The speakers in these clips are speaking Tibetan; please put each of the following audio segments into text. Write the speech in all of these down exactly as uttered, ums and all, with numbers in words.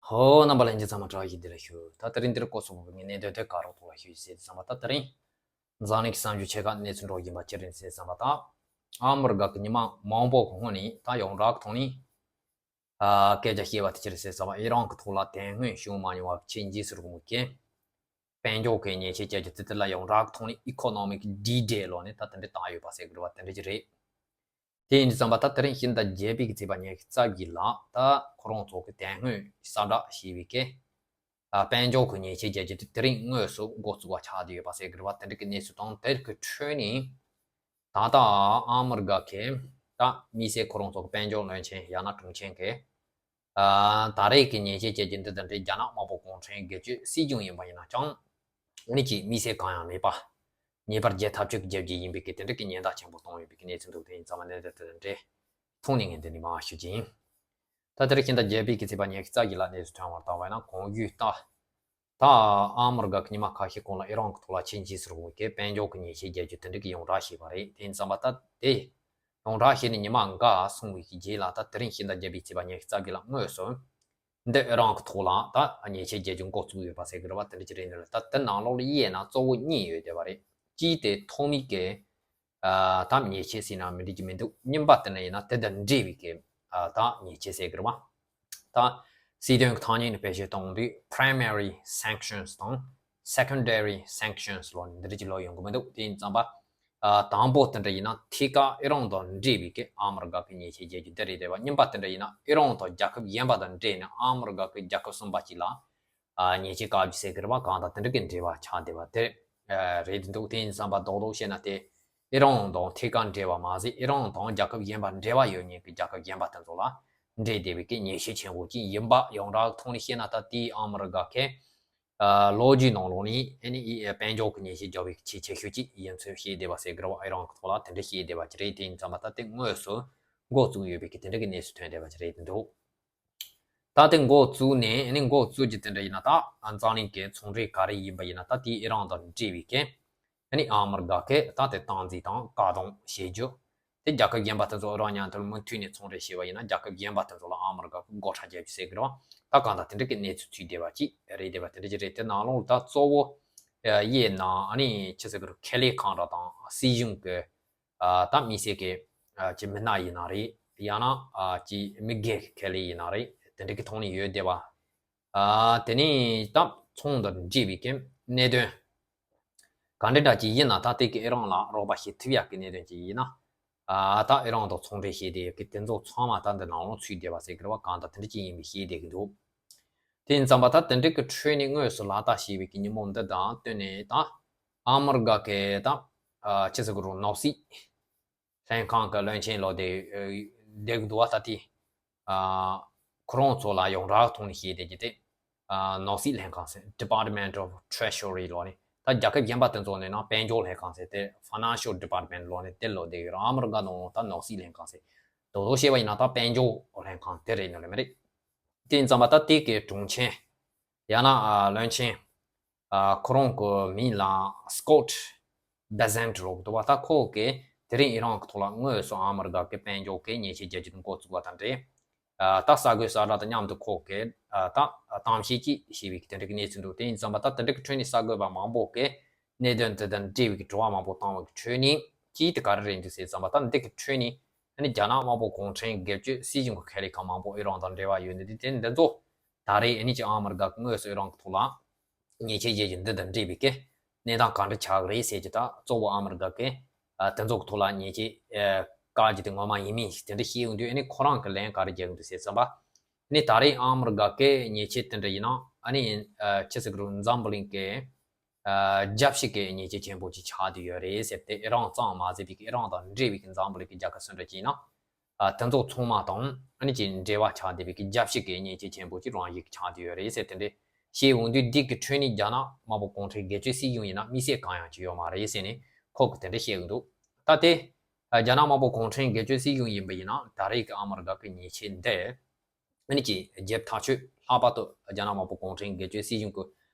ཧོ། རྣམ་པ་ལྷན་རྒྱས་ཚང་མ་བཀྲ་ཤིས་བདེ་ལེགས་ཞུ། ད་དེ་རིང་འདིར་སྐོར་སོགས་ཀྱི་གནད་དོན་དེ་ག་རོགས་ཐོག་ལ་ཞུ་ཞེས་བསམ་པ། ད་དེ་རིང་འཛམ་གླིང་གི་གསར་འགྱུར་ཆེ་ཁག་གནས་ཚུལ་འགྲོ་བཞིན་པ་ཅི་རེད་ཟེར་བསམ་པ། ད་ཨ་མི་རི་ཀ་གི་ཉི་མ་མང་པོ་གི་སྔོན་ནས་ད་ཡོངས་གྲགས་ཐོག་ནས་ཨ་སྐད་ཆ་བཤད་པ་དེ་ཅི་རེད་ཟེར་བསམ་པ། ཨི་རན་གི་ཐོག་ལ་དེ་སྔོན་བྱུང་མ་མྱོང་བ་ཆེས་འཇིགས་སུ་རུང་བའི་གི་དཔལ་འབྱོར་གྱི་ཉེས་ཆད་བཅད་རྒྱུ་དེ་དེ་ལ་ཡོངས་གྲགས་ཐོག་ནས་Economic D-Day ལོ་ནས་ད་དེ་འདྲ་བཏང་ཡོད་པ་ཟེར་གི་རེད་བ། དེ་འདྲ་ཅིག་རེད། དེ་ཡིན་དུས་ཙམ་པ་ད་དེ་རིང་ཕྱི་ཟླ་བརྒྱད་པའི་གི་ཚེས་པ་ཉི་ཤུ་རྩ་བཞི་ལ་ད་ཁོ་རང་ཚོ་གི་དེ་སྔོན་གསལ་བསྒྲགས་བྱས་པའི་གི་ཨ་དཔལ་འབྱོར་གྱི་ཉེས་ཆད་བཅད་རྒྱུ་དེ་དེ་རིང་དངོས་སུ་འགོ་བཙུགས་པ་ཆགས་བསྡད་ཡོད་པ་ཟེར་གི་རེད་བ། དེ་འདྲ་གི་གནས་ཚུལ་དང་དེ་གི་ཁྲོད་ནས་ད་ལྟ་ཨ་མི་རི་ཀ་གི་ད་མི་སེར་ཁོ་རང་ཚོ་གི་དཔལ་འབྱོར་བློན་ཆེན་ཡང་ན་དྲུང་ཆེན་གི་ཨ་ད་རེས་ཀྱི་ཉེས་ཆད་བཅད་རྒྱུ་འདི་དང་འབྲེལ་རྒྱ་ནག་དམར་པོ་གུང་ཁྲན་སྒེར་གཅོད་སྲིད་གཞུང་ཡིན་པ་ཡིན་ན་ཅང་ནི་ཅིག་དམིགས་བསལ་གང་ཡང་མེད་པ། ངེས་པར་བརྗེད་ཐབས་ཅིག་བརྒྱབ་རྒྱུ་ཡིན་པའི་གི་དེ་འདྲ་གི་ཉེན་བརྡ་ཆེན་པོ་བཏང་ཡོད་པའི་གི་གནས་ཚུལ་འདུག་དེ་ཡིན་ཙང་མ་གནད་དོན་དེ་དང་འབྲེལ་ཐོག་ནས་ངས་འདི་ནས་མར་ཞུ་རྒྱུ་ཡིན། ད་དེ་རིང་ཕྱི་ཟླ་བརྒྱད་པའི་གི་ཚེས་པ་ཉི་ཤུ་རྩ་བཞི་ལ་གནས་ཚུལ་ཐོན་པར་བལྟས་པ་ཡིན་ན། གོང་ཞུས་ལྟར་ད་ཨ་མི་རི་ཀ་གི་ཉི་མ་ཁ་ཤས་གོང་ལ་ཨི་རན་གྱི་ཐོག་ལ་ཆེས་འཇིགས་སུ་རུང་བའི་གི་དཔལ་འབྱོར་གྱི་ཉེས་ཆད་བཅད་རྒྱུ་དེ་འདྲ་གི་ཡོངས་གྲགས་བྱས་པ་རེད། དེ་ཡིན་ཙང་མ་ད་དེ་ཡོངས་གྲགས་བྱས་ནས་ཉི་མ་འགའ་སོང་བའི་གི་རྗེས་ལ་ད་དེ་རིང་ཕྱི་ཟླ་བརྒྱད་པའི་ཚེས་པ་ཉི་ཤུ་རྩ་བརྒྱད་ལ་དངོས་སུ་འདི་ཨི་རན་གྱི་ཐོག་ལ་ད་ཉེས་ཆད་བཅད་རྒྱུ་འགོ་བཙུགས་ཡོད་པ་ཟེར་གི་རེད་བ། དེ་འདྲ་ཅིག་རེད། འདི་ལ་ད་དེ་ནང་ལོགས་ལ་དབྱེ་ན་གཙོ་བོ་གཉིས་ཡོད་བསྡད་པ་རེད། གཅིག་དེ་ཐོག་མའི་གི་ཨ་ད་ཉེས་ཆད་ཟེར་ན་མི་འགྲིག་གི་མི་འདུག་གཉིས་པ་དེ་ནི་ཡིན་ན་དེ་དང་འབྲེལ་བའི་གི་ཨ་ད་ཉེས་ཆད་ཟེར་གི་རེད་བ། ད་སྲིད་དོན་གྱི་ཐ་སྙད་ནས་བེད་སྤྱོད་གཏོང་དུས་Primary Sanctions དང་Secondary Sanctions ལོ་ནས་འདི་འདྲ་ཅིག་ལོ་ཡོང་གི་མི་འདུག་དེ་ཡིན་ཙང་པ་ཨ་དང་པོ་དེ་འདྲ་ཡིན་ན་ཐད་ཀར་ཨི་རན་དང་འབྲེལ་བའི་གི་ཨ་མི་རི་ཀ་གི་ཉེས་ཆད་བཅད་རྒྱུ་དེ་རེད་བསྡད་པ། གཉིས་པ་དེ་འདྲ་ཡིན་ན་ཨི་རན་དང་རྒྱལ་ཁབ་གཞན་པ་དང་འབྲེལ་ནས་ཨ་མི་རི་ཀ་གི་རྒྱལ་ཁབ་གསུམ་པ་གཅིག་ལ་ཨ་ཉེས་ཆད་བཀལ་རྒྱུ་ཟེར་གི་རེད་བ། གང་དང་དེ་འདྲ་གི་འབྲེལ་བ་ཆགས་བསྡད་པ་དེ་ཨ་རེད་འདུག་དེ་ཡིན་ཙང་པ་རྡོག་རྡོག་བཤད་ན་དེ་ཨི་རན་དང་ཐད་ཀར་འབྲེལ་བ་མ་ཟད་ཨི་རན་དང་རྒྱལ་ཁབ་གཞན་པ་འབྲེལ་བ་ཡོད་མཁན་གྱི་རྒྱལ་ཁབ་གཞན་པ་དེ་ཚོ་ལ་འབྲེལ་བསྡད་པའི་གི་ཉེས་ཆད་ཆེན་པོ་ཅིག་ཡིན་པ་ཡོངས་གྲགས་ཐོག་ནས་བཤད་ན་ད་དེའི་ཨ་མི་རི་ཀ་གི་ཨ་ལོ་རྒྱུས་ནང་ལོགས་ནས་ཨ་ནི་ཨི་དཔལ་འབྱོར་གྱི་ཉེས་ཆད་བརྒྱབ་པའི་ཆེས་ཆེ་ཤོས་ཅིག་ཡིན་ཚུལ་བཤད་བསྡད་པ་ཟེར་གི་རེད་བ། ཨི་རན་གྱི་ཐོག་ལ་དེ་འདྲ་བཤད་བསྡད་པ་ཅིག་རེད། དེ་ཡིན་ཙང་མ་ད་དེ་དངོས་སུ་འགོ་བཙུགས་ཡོད་པའི་གི་དེ་འདྲ་གི་གནས་ཚུལ་ཐོན་བསྡད་པ་ཅིག་རེད་འདུག་ད་དེ་འགོ་བཙུགས་ནས་ཨ་ནི་འགོ་བཙུགས་རྒྱུ་དེ་འདྲ་ཡིན་ན་ད་འཛམ་གླིང་གི་ཚོང་འབྲེལ་ག་རེ་ཡིན་པ་ཡིན་ན་ད་དེའི་ཨི་རན་དང་འབྲེལ་བའི་གི་ཨ་ནི་ཨ་མི་རི་ཀ་གི་ད་དེ་སྟངས་འཛིན་དང་བཀག་སྡོམ་བྱེད་རྒྱུ། དེ་རྒྱལ་ཁབ་གཞན་པ་དེ་ཚོ་ཨི་རན་མཉམ་དུ་མུ་མཐུད་ནས་ཚོང་འབྲེལ་བྱས་པ་ཡིན་ན་རྒྱལ་ཁབ་གཞན་པ་དེ་ཚོ་ལ་ཨ་མི་རི་ཀ་གི་སྒོ་ཁྲལ་རྒྱག་རྒྱུ་ཟེར་གི་རེད་བ། ད་གང་ལྟར་དེ་འདྲ་གི་གནས་ཚུལ་ཚུད་བསྡད་པ་ཅིག་རེད་བསྡད་པ་དེ་འདྲ་ཅིག་རེད། དེ་ནང་ལོགས་ལ་ད་གཙོ་བོ་ཨ་དབྱེ་ན་ཨ་ནི་ཆི་ཟེར་གི་རེད། ཁེ་ལས་ཁང་ར་དང་སྲིད་གཞུང་གི་ཨ་ད་མི་སེར་གི་ཨ་ཅིག་མི་སྣ་ཡིན་ན་རེད། ཡང་ན་ཨ་ཅིག་མི་སྒེར་གི་ཁེ་ལས་ཡིན་ན་རེད། དེ་འདྲ་གི་ཐོག་ནས་ཡོད་བསྡད་པ། ཨ་དེ་ནས་ད་ཚོང་དང་འབྲེལ་བའི་གི་གནད་དོན་ག་འདྲ་འདྲ་ཅིག་ཡིན་ན་ད་དེ་གི་ཨི་རན་ལ་རོགས་པ་བྱེད་ཐུབ་ཡག་གི་གནད་དོན་ཅིག་ཡིན་ན། ཨ་ད་ཨི་རན་དང་ཚོང་འབྲེལ་བྱས་བསྡད་ཡག་གི་དེ་ཚོ་ཚང་མ་ད་འདི་ནང་ལོགས་ཚུད་བསྡད་པ་ཟེར་གི་རེད་བ། གང་ལྟར་དེ་འདྲ་ཅིག་ཡིན་པའི་བཤད་བསྡད་གི་འདུག་དེ་ཡིན་ཙང་པ་ད་དེ་འདྲ་གི་ཁྲོད་ནས་དངོས་སུ་ལག་བསྟར་བྱས་པའི་གི་ཉིན་མོ་འདི་དང་བསྟུན་ནས་ད་ཨ་མི་རི་ཀ་གི་ད་ཨ་ཆི་ཟེར་གི་རེད། ནོར་སྲིད་ལྷན་ཁང་གི་བློན་ཆེན་ལོ་དེ་ཨ་བསྡད་གི་འདུག་བ། ད་དེ་ཨ་ཁོ་རང་ཚོ་ལ་ཡོངས་གྲགས་ཐོག་ནས་བཤད་བསྡད་རྒྱུ་དེ་ཨ་ནོར་སྲིད་ལྷན་ཁང་ཟེར། Department of Treasury ལོ་ནས་ད་རྒྱལ་ཁབ་གཞན་པ་དེ་ཚོ་ནས་ན་དཔལ་འབྱོར་ལྷན་ཁང་ཟེར་དེ་Financial Department ལོ་ནས་དེ་ལོ་བསྡད་ཡོད་རེད། ཨ་མི་རི་ཀ་ནང་ད་ནོར་སྲིད་ལྷན་ཁང་ཟེར། རྡོག་རྡོག་བཤད་པ་ཡིན་ན་ད་དཔལ་འབྱོར་ལྷན་ཁང་དེ་རེད་ནི་རེད་མི་རེད། དེ་ཡིན་ཙང་པ་ད་དེ་གི་དྲུང་ཆེན་ཡང་ན་ཨ་བློན་ཆེན་ཨ་ཁོ་རང་གི་མིང་ལ་Scott Bessent ལབ་འདུག་བ། ད་ཁོ་གིས་དེ་རིང་ཨི་རན་གི་ཐོག་ལ་དངོས་སུ་ཨ་མི་རི་ཀ་གི་དཔལ་འབྱོར་གི་ཉེས་ཆད་རྒྱག་རྒྱུ་འགོ་བཙུགས་པ་དང་འབྲེལ། ཨ་ད་གསར་འགོད་གསལ་བསྒྲགས་དང་མཉམ་དུ་ཁོ་གིས་ཨ་ད་གཏམ་བཤད་ཅིག་བྱས་པའི་དེ་འདྲ་གི་གནས་ཚུལ་འདུག་དེ་ཡིན་ཙང་པ་ད་དེ་འདྲ་གི་ཁྲོད་ནས་གསར་འགོད་པ་མང་པོ་གིས་གནད་དོན་དེ་དང་འབྲེལ་བའི་དྲི་བ་མང་པོ་བཏང་བའི་ཁྲོད་ནས་གཅིག་དེ་ག་རེ་རེད་འདུག་ཟེར་ཙང་པ། ད་འདི་གི་ཁྲོད་ནས་ཨ་ནི་རྒྱ་ནག་དམར་པོ་གུང་ཁྲན་སྒེར་གཅོད་སྲིད་གཞུང་གི་ཁེ་ལས་ཁང་མང་པོ་ཨི་རན་དང་འབྲེལ་བ་ཡོད་ནི་དེ་དེ་འདི་ཚོ་ད་རེས་ཨ་ནི་ཅིག་ཨ་མི་རི་ཀ་གི་དངོས་སུ་ཨི་རན་གི་ཐོག་ལ་ཉེས་ཆད་བཅད་རྒྱུ་འདི་དང་འབྲེལ་བའི་གི་གནས་སྟངས་ག་འདྲ་ཆགས་ཀྱི་རེད་ཟེར་གྱི། ད་གཙོ་བོ་ཨ་མི་རི་ཀ་གི་ཨ་དེ་ཚོ་གི་ཐོག་ལ་ཉེས་ཆད་ཨ་བཀལ་རྒྱུ་དེ་ངོ་མ་ཡིན་མིན་ཞིག་དེ་འདྲ་བཤད་ཡོང་དུས་ཨ་ནི་ཁོ་རང་གི་ལན་ག་རེ་རྒྱག་གི་འདུག་ཟེར་ཙམ་པ། ཨ་ནི་ད་རེས་ཨ་མི་རི་ཀ་གི་ཉེས་ཆད་དེ་འདྲ་ཡིན་ན་ཨ་ནི་ཨ་ཆི་ཟེར་གི་རེད། འཛམ་བུ་གླིང་གི་ཨ་རྒྱལ་སྤྱི་གི་ཉེས་ཆད་ཆེན་པོ་ཅིག་ཆགས་བསྡད་ཡོད་རེད་ཟེར་ཏེ། ཨི་རན་ཙམ་མ་ཟད་པའི་གི་ཨི་རན་དང་འབྲེལ་བའི་གི་འཛམ་བུ་གླིང་གི་རྒྱལ་ཁབ་སུ་འདྲ་ཅིག་ཡིན་ན། ཨ་དེ་ཚོ་ཚང་མ་དང་ཨ་ནི་ཅིག་འབྲེལ་བ་ཆགས་བསྡད་པའི་གི་རྒྱལ་སྤྱི་གི་ཉེས་ཆད་ཆེན་པོ་ཅིག་རང་བཞིན་གྱི་ཆགས་བསྡད་ཡོད་རེད་ཟེར་དེ་འདྲ་བཤད་ཡོང་དུས། འདི་གི་ཁྲོད་ནས་རྒྱ་ནག་དམར་པོ་གུང་ཁྲན་སྒེར་གཅོད་སྲིད་གཞུང་ཡིན་ན་དམིགས་བསལ་གང་ཡང་ཅིག་ཡོད་མ་རེད་ཟེར་ནས་ཁོ་གིས་དེ་འདྲ་བཤད་ཀྱི་འདུག་ད་དེ་ཨ་རྒྱ་ནག་དམར་པོ་གུང་ཁྲན་སྒེར་གཅོད་སྲིད་གཞུང་ཡིན་པ་ཡིན་ན་ད་རེས་ཀྱི་ཨ་མི་རི་ཀ་གི་ཉེས་ཆད་འདི་ཨ་ནི་ཅིག་བརྒྱབ་ཐག་ཆོད། ལྷག་པར་དུ་རྒྱ་ནག་དམར་པོ་གུང་ཁྲན་སྒེར་གཅོད་སྲིད་གཞུང་གི་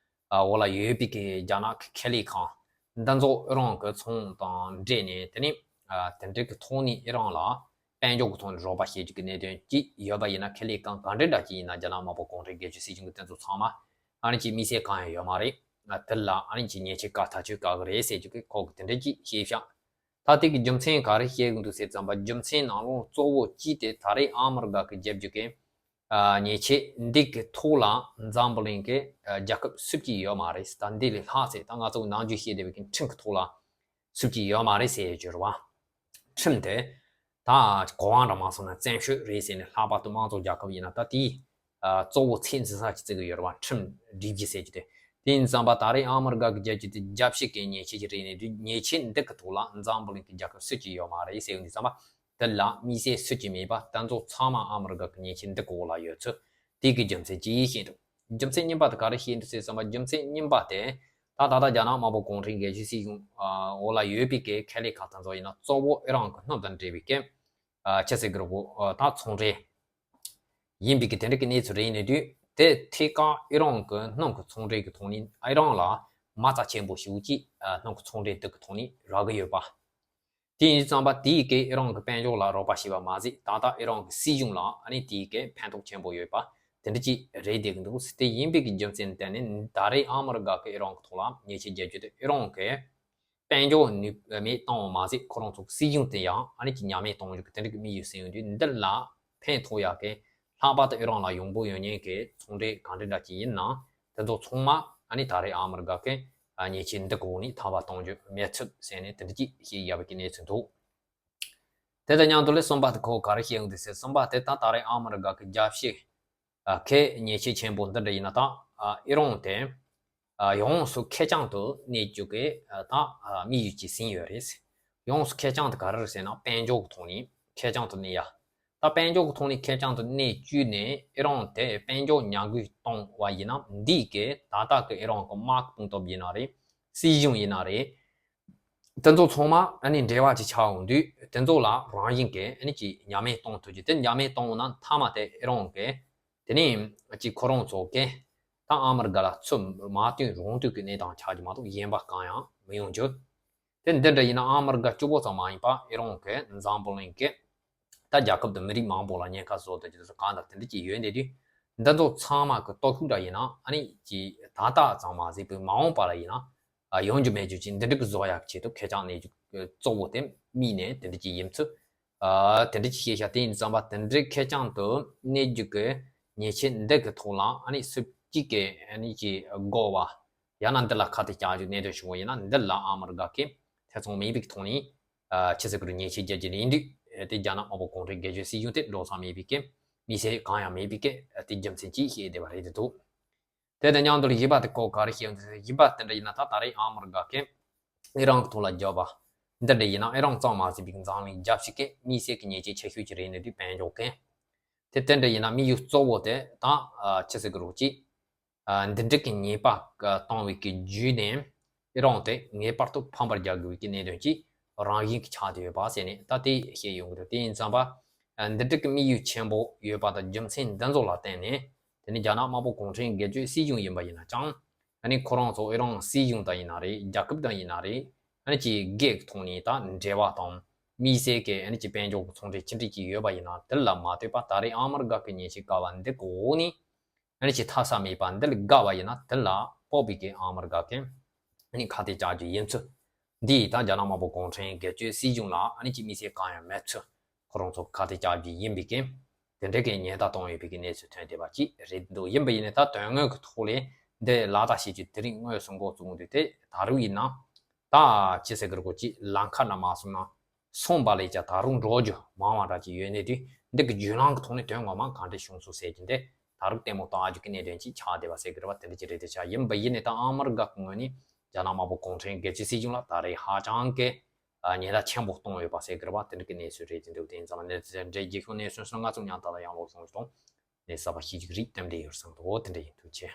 ཨ་འོག་ལ་ཡོད་པའི་གི་རྒྱ་ནག་གི་ཁེ་ལས་ཁང་འདི་ཚོ་ཨི་རན་གི་ཚོང་དང་འབྲེལ་ནས་དེ་ནས་ཨ་དེ་འདྲ་གི་ཐོག་ནས་ཨི་རན་ལ་ དཔལ་འབྱོར་གྱི་ཐོག་ནས་རོགས་པ་བྱེད་རྒྱུ་གི་གནད་དོན་ཅིག་ཡོད་པ་ཡིན་ན། ཁེ་ལས་ཁང་ག་འདྲ་འདྲ་ཅིག་ཡིན་ན་རྒྱ་ནག་དམར་པོ་གུང་ཁྲན་སྒེར་གཅོད་སྲིད་གཞུང་གི་དེ་ཚོ་ཚང་མ་ཨ་ནི་ཅིག་དམིགས་བསལ་གང་ཡང་ཡོད་མ་རེད། ཨ་དེ་ལ་ཨ་ནི་ཅིག་ཉེས་ཆད་བཀག་ཐག་གཅོད་བཀག་གི་རེད་ཟེར་རྒྱུ་གི་ཁོག་གི་དེ་འདྲ་ཅིག་བཤད་བཞག་ད་དེ་གི་རྒྱུ་མཚན་ག་རེ་བཤད་གི་འདུག་ཟེར་ཙམ་པ། རྒྱུ་མཚན་ནང་ལོགས་གཙོ་བོ་གཅིག་དེ་ད་རེས་ཨ་མི་རི་ཀ་གི་རྒྱབ་རྒྱུ་གི་ཨ་ཉེས་ཆད་འདི་གི་ཐོག་ལ་འཛམ་བུ་གླིང་གི་ཨ་རྒྱལ་ཁབ་སུ་གཅིག་ཡོད་མ་རེད། ད་འདི་ལས་ལྷག་ཚེ་ད་ང་ཚོ་ནམ་རྒྱུན་བཤད་བསྡད་པའི་གི་ཁྲིམས་གི་ཐོག་ལ་སུ་གཅིག་ཡོད་མ་རེད་ཟེར་ཡོད་རྒྱུ་རེད་བ། ཁྲིམས་དེ་ད་གོ་དབང་རང་མ་སོང་ན་བཙན་ཤོས་རེད་ཟེར་ནས། ལྷག་པར་དུ་དམངས་གཙོ་རྒྱལ་ཁབ་ཡིན་ན་ད་དེའི་ཨ་གཙོ་བོ་ཚད་འཛིན་ས་ཅིག་བརྩི་གི་ཡོད་རེད་བ། ཁྲིམས་སྒྲིག་གཞི་ཟེར་རྒྱུ་དེ། དེ་ཡིན་ཙམ་པ་ད་རེས་ཨ་མི་རི་ཀ་གི་རྒྱལ་སྤྱི་དེ་རྒྱབ་བཤིག་གི་ཉེས་ཆད་ཅིག་རེད་ནས། ཉེས་ཆད་འདི་གི་ཐོག་ལ་འཛམ་བུ་གླིང་གི་རྒྱལ་ཁབ་སུ་གཅིག་ཡོད་མ་རེད་ཟེར་ཡོང་དུས་ཙམ་པ། དེ་ལ་དམིགས་བསལ་སུ་གཅིག་མེད་པ། དེ་ཚོ་ཚང་མ་ཨ་མི་རི་ཀ་གི་ཉེས་ཆད་འདི་གི་འོག་ལ་ཡོད་ཚུལ་དེ་གི་རྒྱུ་མཚན་གཅིག་ཤེས་འདུག་རྒྱུ་མཚན་གཉིས་པ་དེ་ག་རེ་ཤེས་འདུག་ཟེར་ཙམ་པ། རྒྱུ་མཚན་གཉིས་པ་དེ་ད་ད་ལྟ་རྒྱ་ནག་དམར་པོ་གུང་ཁྲན་སྒེར་གཅོད་སྲིད་གཞུང་འོག་ལ་ཡོད་པའི་གི་ཁེ་ལས་ཁང་དེ་ཚོ་ཡིན་ན་གཙོ་བོ་ཨི་རན་གི་སྣུམ་དང་འབྲེལ་བའི་གི་ཨ་ཅི་ཟེར་གི་རེད་གོ་ཨ་ད་ཚོང་འབྲེལ་ཡིན་པའི་གི་དེ་འདྲ་གི་གནས་ཚུལ་རེད་ཡིན་ནས་དུས། དེ་ཐད་ཀར་ཨི་རན་གི་སྣུམ་གི་ཚོང་འབྲེལ་གི་ཐོག་ནས་ཨི་རན་ལ་མ་རྩ་ཆེན་པོ་ཞེ་པོ་ཅིག་ཨ་སྣུམ་གི་ཚོང་འབྲེལ་དེ་གི་ཐོག་ནས་རག་གི་ཡོད་པ། དེ་ཡིན་ཙམ་པ་དེའི་གི་ཨི་རན་གི་དཔལ་འབྱོར་ལ་རོགས་པ་བྱས་པ་མ་ཟད། ད་ལྟ་ཨི་རན་གི་སྲིད་གཞུང་ལ་ཨ་ནི་དེའི་གི་ཕན་ཐོགས་ཆེན་པོ་ཡོད་པ་དེ་འདྲ་ཅིག་རེད་བསྡད་གི་འདུག་དེ་ཡིན་པའི་གི་རྒྱུ་མཚན་བརྟེན་ནས་ད་རེས་ཨ་མི་རི་ཀ་གི་ཨི་རན་གི་ཐོག་ལ་ཉེས་ཆད་བརྒྱབ་རྒྱུ་དེ། ཨི་རན་གི་དཔལ་འབྱོར་ནུས་མེད་བཏང་བ་མ་ཟད། ཁོ་རང་ཚོ་སྲིད་གཞུང་དེ་ཡང་ཨ་ནི་ཅིག་ཉམས་མེད་གཏོང་རྒྱུ་གི་དེ་འདྲ་གི་དམིགས་ཡུལ་ཟིན་ཡོང་དུས། འདི་ལ་ཕན་ཐོགས་ཡག་གི། ལྷག་པར་དུ་ཨི་རན་ལ་ཡོང་སྤོ་ཡོང་མཁན་གི་ཚོང་འབྲེལ་གང་འདྲ་འདྲ་ཅིག་ཡིན་ན་དེ་ཚོ་ཚང་མ་ཨ་ནི་ད་རེས་ཨ་མི་རི་ཀ་གི་ཉེས་ཆད་འདི་གི་འོག་ནས་ཐར་བ་གཏོང་རྒྱུ་མེད་ཚུལ་ཟེར་ནས་དེ་འདྲ་ཅིག་བཤད་ཡོད་པའི་གི་གནས་ཚུལ་འདུག་དེ་དང་མཉམ་དུ་ལས་གསུམ་པ་དེ་ཁོ་ག་རེ་བཤད་ཡོང་དུས་ཟེར། གསུམ་པ་དེ་ད་ད་རེས་ཨ་མི་རི་ཀ་གི་རྒྱབ་བཤིག་ཨ་ཁེ་ཉེས་ཆད་ཆེན་པོ་འདི་འདྲ་ཡིན་ན་ད་ཨ་ཨི་རན་དེ་ཨ་ཡོངས་སུ་ཁེར་རྐྱང་དུ་གནས་རྒྱུ་གི་ཨ་ད་ཨ་དམིགས་ཡུལ་ཅིག་ཟིན་ཡོད་རེད། ཡོངས་སུ་ཁེར་རྐྱང་དུ་ག་རེ་རེད་ཟེར་ན། དཔལ་འབྱོར་གྱི་ཐོག་ནས་ཁེར་རྐྱང་དུ་གནས་ཡ། ད་དཔལ་འབྱོར་གྱི་ཐོག་ནས་ཁེར་རྐྱང་དུ་གནས་བཅུག་ནས་ཨི་རན་དེ་དཔལ་འབྱོར་ཉམས་རྒུད་གཏོང་བ་ཡིན་ན། འདིས་གི་ད་ལྟ་གི་ཨི་རན་གི་དམག་གི་དཔུང་སྟོབས་ཡིན་ན་རེད། སྲིད་གཞུང་ཡིན་ན་རེད། དེ་ཚོ་ཚང་མ་ཨ་ནི་འབྲེལ་བ་ཅིག་ཆགས་ཡོང་དུས། དེ་ཚོ་ལ་རང་བཞིན་གྱིས་ཨ་ནི་ཅིག་ཉམས་མེད་གཏོང་ཐུབ་རྒྱུ། དེ་ཉམས་མེད་གཏོང་ན་མཐའ་མ་དེ་ཨི་རན་གྱི་དེ་ནི་ཅིག་ཁོ་རང་ཚོ་གི་ད་ཨ་མི་རི་ཀ་ལ་ཚུར་མ་བསྟུན་རང་བསྟུན་གྱི་གནས་སྟངས་ཆགས་རྒྱུ་མ་གཏོགས་གཞན་པ་གང་ཡང་མི་ཡོང་རྒྱུ། དེ་འདི་འདྲ་ཡིན་ན་ཨ་མི་རི་ཀ་གཅིག་པོ་ཙམ་མ་ཡིན་པ། ཨི་རན་གྱི་འཛམ་བུ་གླིང་གི་ད་རྒྱལ་ཁབ་དང་མི་རིགས་མང་པོ་ལ་ཉེན་ཁ་བཟོ་ཐུབ་རྒྱུ་དེ་ཚོ་གང་ལྟར་དེ་འདྲ་ཅིག་ཡོད་འདི་དུས། འདི་ཚོ་ཚང་མ་གི་སྟོབས་ཤུགས་འདྲ་ཡིན་ན་ཨ་ནི་ཅིག་ད་ལྟ་ཙམ་མ་ཟད་པའི་མ་འོངས་པ་ལ་ཡིན་ན། ཨ་ཡོང་རྒྱུ་མེད་རྒྱུ་ཅིག་འདི་འདྲ་གི་བཟོ་ཡག་ཆེད་དུ་ཁེར་རྐྱང་གནས་རྒྱུ་གཙོ་བོ་དེ་དམིགས་ནས་དེ་འདྲ་ཅིག་ཡིན་ཚུལ། ཨ་དེ་འདྲ་ཅིག་བཤད་ཤག་དེ་ཡིན་ཙམ་པ་དེ་འདྲའི་ཁེར་རྐྱང་དུ་གནས་རྒྱུ་གི་ཉེས་ཆད་འདི་གི་ཐོག་ལ་ཨ་ནི་སུ་གཅིག་གིས་ཨ་ནི་ཅིག་དགོས་པ། ཡང་ན་འདི་ལ་ཁ་གཏད་བཅག་རྒྱུ་གནད་དོན་བྱུང་བ་ཡིན་ན། འདི་ལ་ཨ་མི་རི་ཀ་གིས་ཐེ་ཚོམ་མེད་པའི་ཐོག་ནས་ཨ་ཅི་ཟེར་དགོས་རེད། ཉེས་ཆད་རྒྱག་རྒྱུ་ཡིན་དུས། དེ་རྒྱ་ནག་དམར་པོ་གུང་ཁྲན་སྒེར་གཅོད་སྲིད་གཞུང་དེ་འགྲོ་ས་མེད་པའི་གི་དམིགས་བསལ་གང་ཡང་མེད་པའི་གི་དེ་རྒྱུ་མཚན་གྱིས་བཤད་བསྡད་པ་རེད་འདུག་དེ་དང་མཉམ་དུ་བཞི་པ་དེ་ཁོ་ག་རེ་བཤད་ཡོད་འདུག་ཟེར། བཞི་པ་དེ་འདྲ་ཡིན་ན་ད་ད་རེས་ཨ་མི་རི་ཀ་གིས་ཨི་རན་གྱི་ཐོག་ལ་རྒྱབ་པ་འདི་འདྲ་ཡིན་ན། ཨི་རན་གཙང་མ་ཟིན་པའི་འཛམ་གླིང་རྒྱབ་ཞིག་གི་དམིགས་བསལ་གྱི་ཉེས་ཆད་ཆེ་ཤོས་ཀྱི་རེད་འདུག་དེ་དཔལ་འབྱོར་གི་དེ་དེ་འདྲ་ཡིན་ན་དམིགས་ཡུལ་གཙོ་བོ་དེ་ད་ཨ་ཅི་ཟེར་གི་རོགས་ཅིག་ཨ་འདི་འདྲ་གི་ཉེས་པ་བཏང་བའི་གི་བརྒྱུད་ནས་ཨི་རན་དེ་ངེས་པར་དུ་ཕམ་པར་རྒྱག་དགོས་ཀྱི་གནད་དོན་གྱི་རང་བཞིན་གྱི་ཆགས་བསྡད་ཡོད་པ་ཟེར་ནས་ད་དེ་བཤད་ཡོང་གི་འདུག་དེ་ཡིན་ཙང་པ་ཨ་འདི་འདྲ་གི་དམིགས་ཡུལ་ཆེན་པོ་ཡོད་པ་དང་རྒྱུ་མཚན་འདི་ཚོ་ལ་བརྟེན་ནས། དེ་ནི་རྒྱ་ནག་དམར་པོ་གུང་ཁྲན་སྒེར་གཅོད་སྲིད་གཞུང་ཡིན་པ་ཡིན་ན་ཅང་། ཨ་ནི་ཁོ་རང་ཚོ་ཨི་རན་སྲིད་གཞུང་དང་ཡིན་ན་རེད། རྒྱལ་ཁབ་དང་ཡིན་ན་རེད། ཨ་ནི་ཅིག་སྒེར་གྱི་ཐོག་ནས་ད་འབྲེལ་བ་དང་དམིགས་བསལ་གྱི་ཨ་ནི་ཅིག་དཔལ་འབྱོར་གྱི་ཚོང་འབྲེལ་ཅི་འདྲ་ཅིག་ཡོད་པ་ཡིན་ན། དེ་ལ་མ་ལྟོས་པ་ད་རེས་ཨ་མི་རི་ཀ་གི་ཉེས་ཆད་བཀལ་བ་འདི་གི་འོག་ནས་ཨ་ནི་ཅིག་ཐར་ས་མེད་པ་འདི་ལ་དགའ་བ་ཡིན་ན། དེ་ལ་སྤོབས་པའི་གི་ཨ་མི་རི་ཀ་གི་ཨ་ནི་ཁ་གཏད་བཅག་རྒྱུ་ཡིན་ཚུལ། འདི་ཡིས་ད་རྒྱ་ནག་དམར་པོ་གུང་ཁྲན་སྒེར་གཅོད་སྲིད་གཞུང་ལ་ཨ་ནི་ཅིག་དམིགས་བསལ་གང་ཡང་མེད་ཚུལ། ཁོ་རང་ཚོ་ཁ་གཏད་བཅག་རྒྱུ་ཡིན་པའི་གི་དེ་འདྲ་གི་ཉེན་བརྡ་བཏང་ཡོད་པའི་གི་གནས་ཚུལ་ཐོན་བསྡད་པ་ཅིག་རེད་འདུག་ཡིན་པ་ཡིན་ནའི་ད་དོན་དངོས་ཀྱི་ཐོག་ལས་འདི་ལག་བསྟར་བྱེད་རྒྱུ་དེ་རིང་དངོས་སུ་འགོ་བཙུགས་འདུག་དེ་ད་རུང་ཡིན་ན། ད་ཅི་ཟེར་གི་རེད་གོ། ཅིག་ལམ་ཁ་ན་མ་སོང་ན་སོང་པ་ལས་ཀྱང་ད་རུང་འགྲོ་རྒྱུ་མང་བ་འདྲ་ཅིག་ཡོད་གནས་དུས། འདི་གི་བརྒྱུད་ལམ་གི་ཐོག་ནས་དོན་ངོ་མ་གང་འདྲ་བྱུང་སོང་ཟེར་རྒྱུ་འདི་ད་རུང་ལྟད་མོ་ལྟ་རྒྱུ་གི་གནད་དོན་ཅིག་ཆགས་བསྡད་པ་ཟེར་གི་རེད་བ། དེ་འདྲ་ཅིག་རེད་དེ་ཆགས། ཡིན་པ་ཡིན་ནའི་ད་ཨ་མི་རི་ཀ་གི་ངོས་ནས་རྒྱ་ནག་དམར་པོ་གུང་ཁྲན་སྒེར་གཅོད་སྲིད་གཞུང་ལ་ད་རེས་ཧ་ཅང་གི་ཉེན་བརྡ་ཆེན་པོ་གཏོང་ཡོད་པ་ཟེར་གི་རེད་བ། དེ་འདྲ་གི་གནས་ཚུལ་རེད་དེ་འདུག་དེ་ཡིན་ཙང་ལ་གནས་ཚུལ་འདྲ་རྒྱུ་ཤོག་གནས་ཚུལ་སོང་ང་ཚོ་མཉམ་དུ་ལ་ཡང་ལོག་སོང་ཞིག་དང་། གནས་ཚུལ་གསར་པ་ཤེས་རྒྱུ་རིགས་གཏན་འདྲེན་ཡོད་བསམ་འདུག་དེ་འདྲ་ཡིན། ཐུགས་རྗེ་ཆེ།